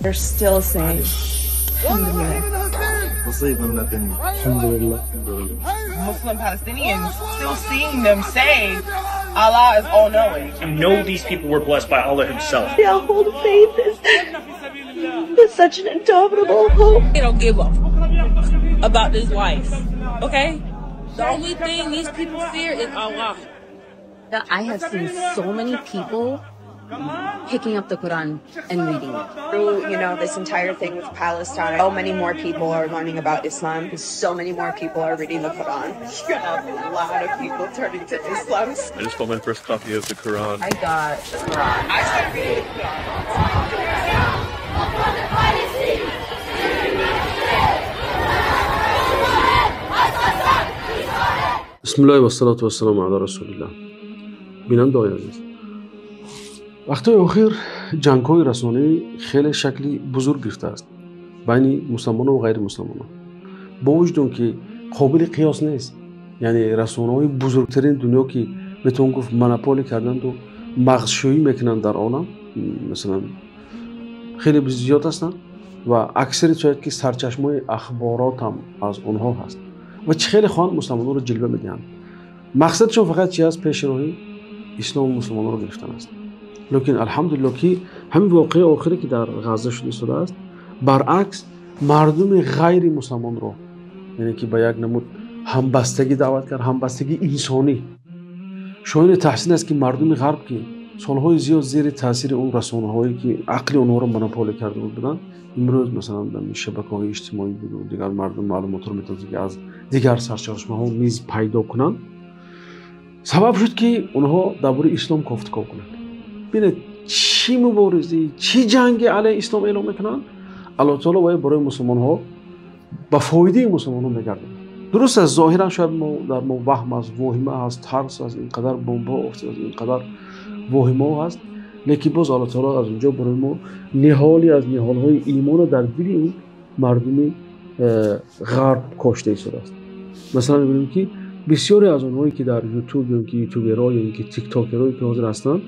They're still saying, Muslim Palestinians still seeing them say Allah is all-knowing. You know these people were blessed by Allah himself. Their whole faith is such an indomitable hope. They don't give up about this life, okay? The only thing these people fear is Allah. I have seen so many people picking up the Quran and reading it. Through, you know, this entire thing with Palestine, so many more people are learning about Islam. So many more people are reading the Quran. You have a lot of people turning to Islam. I just bought my first copy of the Quran. I got the Quran. I started reading the Quran. Бисмиллаҳи вассалату вассаламу ала расулиллаҳ. Бинандаҳои азиз, вақтҳои охир ҷангҳои расонаӣ хеле шакли бузург гирифтааст байни мусалмонон ва ғайримусалмонон, бо вуҷуди он ки қобили қиёс нест. Яъне расонаҳои бузургтарини дунё, ки метавон гуфт монополӣ карданду мағзшӯӣ мекунанд дар олам, масалан, хеле зиёд ҳастанд ва аксари шояд ки сарчашмаи ахборот ҳам аз онҳо ҳаст ва чӣ хеле хоҳанд мусалмононро ҷилва медиҳанд. Мақсадшон фақат чи аст? Пеши роҳи ислому мусалмононро гирифтан аст. Лекин алҳамдулиллоҳ, ки ҳамин воқеаи охире, ки дар Ғазза шуда истодааст, баръакс мардуми ғайри мусалмонро, яъне ки ба як намуд ҳамбастагӣ даъват кард, ҳамбастагии инсонӣ. Шоёни таҳсин аст, ки мардуми ғарб, ки солҳои зиёд зери таъсири он расонаҳое, ки ақли онҳоро монополӣ карда буданд, имрӯз масалан дар шабакаҳои иҷтимоӣ буду дигар мардум маълумотро метавонанд, ки аз дигар сарчашмаҳо низ пайдо кунанд, сабаб шуд, ки онҳо дар бораи ислом кофтуков кунанд. Бинед, чӣ муборизӣ, чӣ ҷанги алайҳи ислом эълон мекунанд. Аллоҳ таоло вай барои мусулмонҳо ба фоидаи мусулмонҳо мегардонад. Дуруст аст, зоҳиран шояд дар мо ваҳм аст, воҳима аст, тарс аст, ин қадар бомбҳо афтидааст, ин қадар воҳимаҳо ҳаст, лекин боз Аллоҳ таоло аз он ҷо барои мо ниҳоле аз ниҳолҳои имонро дар дили ин мардуми ғарб кошта истодааст. Масалан, мебинем, ки бисёре аз онҳое, ки дар ютуб ё ки ютуберҳо ё ки тиктокерҳое, ки ҳозир ҳастанд,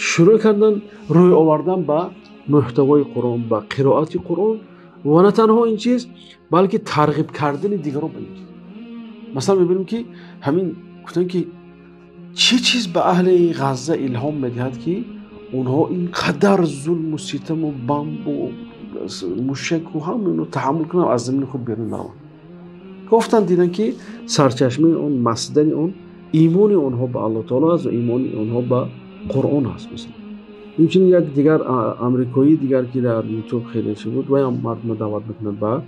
шурӯъ кардан рӯй овардан ба муҳтавои Қуръон, ба қироати Қуръон ва на танҳо ин чиз, балки тарғиб кардани дигарон ба ин чиз. Масалан, мебинем, ки ҳамин гуфтанд, ки чӣ чиз ба аҳли Ғазза илҳом медиҳад, ки онҳо ин қадар зулму ситаму бамбу мушаку ҳама инро таҳаммул кунанд, аз замини худ берун нараванд. Гуфтанд, диданд, ки сарчашмаи он, масдари он имони онҳо ба Аллоҳ таоло аст ва имони онҳо ба Қуръон аст. Масалан, инчунин як дигар амрикоии дигар, ки дар ютуб хеле чӣ буд, вай ҳам мардумро даъват мекунад ба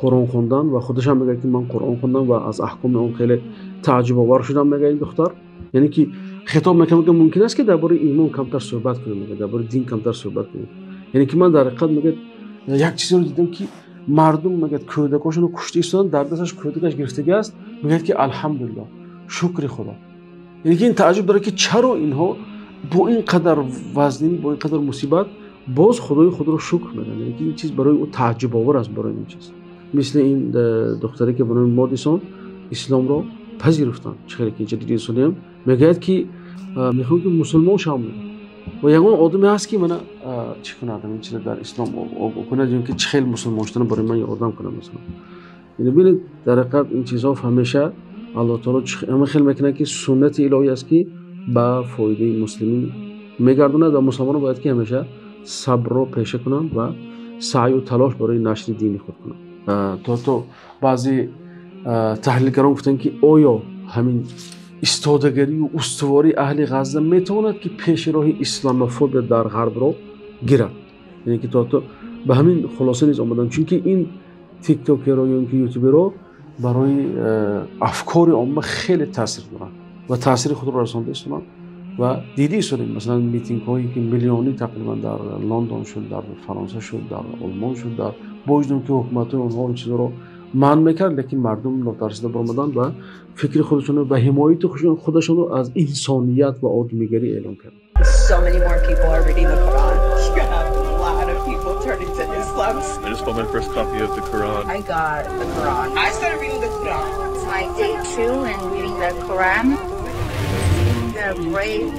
Қуръон хондан ва худаш ҳам мегӯяд, ки ман Қуръон хондам ва аз аҳкоми он хеле тааҷҷубовар шудам, мегӯяд ин духтар. Яъне ки хитоб мекунад, мегӯяд, мумкин аст, ки дар бораи имон камтар суҳбат кунем, мегӯяд, дар бораи дин камтар суҳбат кунем. Яъне ки ман дар ҳақиқат, мегӯяд, як чизеро дидам, ки мардум, мегӯяд, кӯдакошонро кушта истоданд, дар дасташ кӯдакаш гирифтагӣ аст, мегӯяд, ки алҳамдулиллоҳ, шукри Худо. Яъне ки ин тааҷҷуб дорад, ки чаро инҳо бо ин қадар вазнинӣ, бо ин қадар мусибат боз Худои худро шукр мегӯянд. Яъне ки ин чиз барои ӯ тааҷҷубовар аст. Барои ин чиз, мисли ин духтаре, ки ба номи Модисон исломро пазируфтанд, чӣ хеле ки инҷа диди истодем, мегӯяд, ки мехоҳам, ки мусулмон шавам ва ягон одаме ҳаст, ки мана чӣ кунад, ин чиза дар ислом кунад ё ки чӣ хел мусулмон шудан барои ман ёрдам кунад, масалан. Яъне бинед, дар ҳақиқат ин чизҳо ҳамеша Аллоҳ таоло ҳама хел мекунад, ки суннати илоҳӣ аст, ки ба фоидаи муслимин мегардонад ва мусулмонон бояд, ки ҳамеша сабрро пеша кунанд ва саъю талош барои нашри дини худ кунанд. То баъзе таҳлилгарон гуфтанд, ки оё ҳамин истодагарию устувории аҳли Ғазза метавонад, ки пеши роҳи исламофобия дар ғарбро гирад? Яъне ки то ба ҳамин хулоса низ омаданд, чунки ин тиктокеро ё ки ютуберо барои афкори омма хеле таъсир доранд ва таъсири худро расонда истоданд ва дида истодем, масалан, митингҳое, ки миллионӣ тақрибан дар Лондон шуд, дар Фаронса шуд, дар Олмон шуд, дар бо вуҷуди он ки ҳукуматҳои онҳо ин чизҳоро манъ мекард, лекин мардум нотарсида баромаданд ва фикри худашонро ва ҳимояти худашонро аз инсоният ва одамигарӣ эълон карданд. So many more people are reading the Quran. You have a lot of people turning to Islam. I just bought my first copy of the Quran. I got the Quran. I started reading the Quran. It's my day two and reading the Quran. Seeing the brave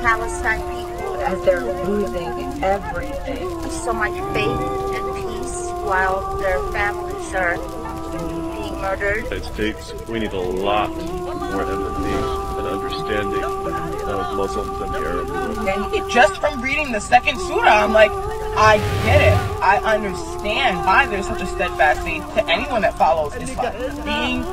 Palestine people. as they're losing everything. So much faith and peace while their families are being murdered. United States, we need a lot more empathy and understanding of Muslims and the Arab world. And just from reading the second surah, I'm like, I get it. I understand why there's such a steadfast faith to anyone that follows Islam. Being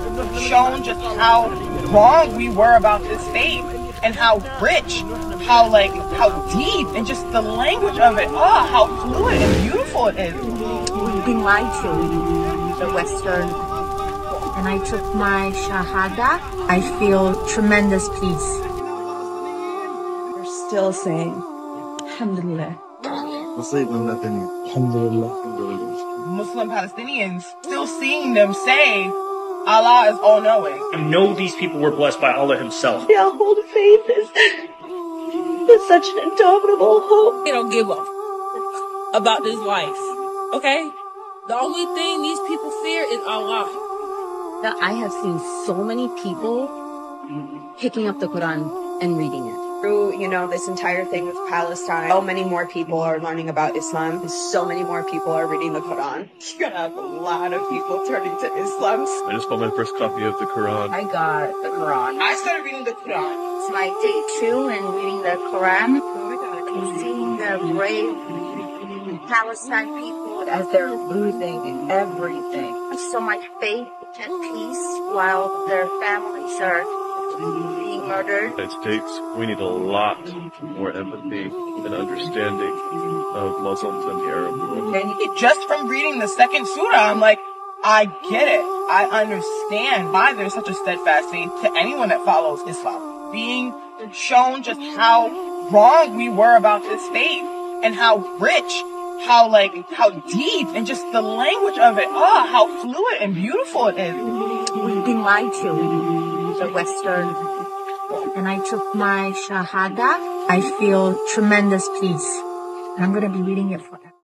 shown just how wrong we were about this faith and how rich, how like, how deep, and just the language of it. Oh, how fluid and beautiful it is. We've been lied to, the Western. And I took my Shahada. I feel tremendous peace. We're still saying, Alhamdulillah. Alhamdulillah. Muslim Palestinians still seeing them say, Allah is all-knowing. I know these people were blessed by Allah himself. The whole faith is such an indomitable hope. They don't give up about this life, okay? The only thing these people fear is Allah. I have seen so many people picking up the Quran and reading it. Through, you know, this entire thing with Palestine, so many more people are learning about Islam, and so many more people are reading the Quran. You're gonna have a lot of people turning to Islam. I just bought my first copy of the Quran. I got the Quran. I started reading the Quran. It's my day 2 and reading the Quran. And seeing the brave Palestine people as they're losing everything. So much faith and peace while their families are being murdered. United States, we need a lot more empathy and understanding of Muslims and the Arab world. And just from reading the second surah, I'm like, I get it. I understand why there's such a steadfast faith to anyone that follows Islam. Being shown just how wrong we were about this faith and how rich, how like, how deep, and just the language of it. Oh, how fluid and beautiful it is. We've been lied to, the Western. And I took my Shahada. I feel tremendous peace. And I'm going to be reading it forever.